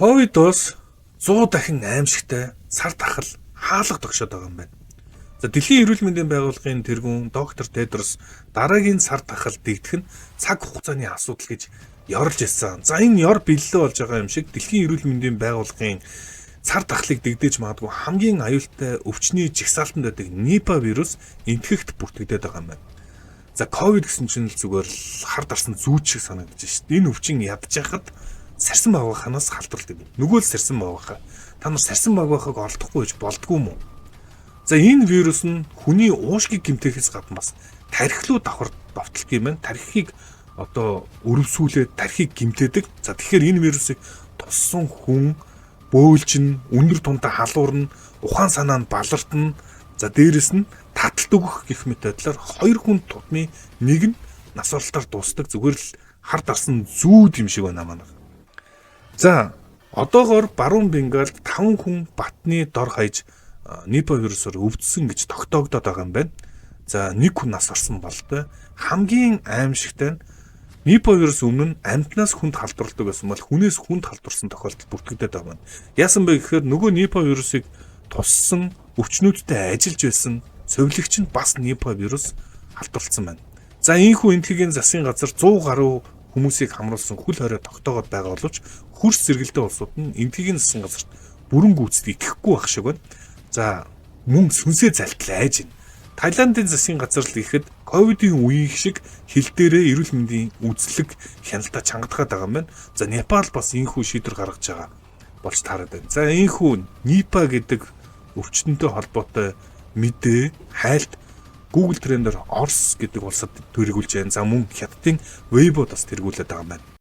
Ковидоос 100 дахин аимшигтай сар тахал хаалга тогшоод байгаа юм байна. За, Дэлхийн эрүүл мэндийн байгууллагын тэргүүн доктор Тедрос дараагийн сар тахал дэгдэх нь цаг хугацааны асуудал гэж ёрлж ирсэн. За, энэ ёр бэллээ болж байгаа юм шиг Дэлхийн эрүүл мэндийн байгууллагын цар тахлыг дэгдэж магадгүй хамгийн аюултай өвчний жагсаалтанд байдаг Нипа вирус Энэтхэгт бүртгэгдээд байгаа юм байна. За, ковид гэсэн чинь л зүгээр л хар дарсан зүүд шиг санагдаж шít. Энэ өвчин ядж яхад сарсан багваханаас халдварладаг. Нөгөө л сарсан багваха. Та нар сарсан багвахыг олдохгүй гэж болдгоо юм уу? За, энэ вирус нь хүний уушгийг гэмтээхээс гадна бас тархи руу давхар довтлох юм байна. Тархийг одоо өрөвсүүлээд тархийг гэмтээдэг. За, тэгэхээр энэ вирусыг туссан хүн бөөлжин, өндөр тундаа халуурна, ухаан санаа нь балартна. За, дээрэс нь таталт өгөх гэх мэт байдлаар хоёр хүн тутмын нэг нь нас оролтоор дуустдаг. Зүгээр л хар дарсан зүүд юм шиг байна манайх. За, одоогоор Баруун Бенгалд 5 хүн батны дор хаяж Нипа вирусоор өвдсөн гэж тогтоогдоод байгаа юм байна. За, нэг хүн нас орсон болтой. Хамгийн аимшигтай нь Нипа вирус өмнө нь амьтнаас хүнд халдварладаг байсан бол хүнээс хүнд халдварсан тохиолдол бүртгэгдээд байгаа юм. Яасан бэ гэхээр нөгөө Нипа вирусыг туссан өвчнүүдтэй ажиллаж байсан сувилагч нь бас Нипа вирус халдварласан байна. За, ийхүү Энэтхэгийн засгийн газар 100 гаруй хүмүүсийг хамруулсан хөл хорой тогтоогоод байгаа боловч хөрс зэрэгэлдээ улсууд нь Энэтхэгийн засгийн газарт бүрэн гүйцэтгэх итгэхгүй байх шиг байна. За, мөн сүнсээ залтал айж байна. Таиландын засгийн газар л ихэд ковидын үеийн шиг хил дээрээ эрүүл мэндийн үзлэг хяналтаа чангадгаад байгаа юм байна. За, Непал бас ийхүү шийдвэр гаргаж байгаа болж таарад байна. За, ийхүү Нипа гэдэг өвчтөнтэй холбоотой мэдээ хайлт Google Trend-ээр Орос гэдэг улсад тэргүүлж байна. За, мөн Хятадын Weibo бас тэргүүлээд байгаа юм байна.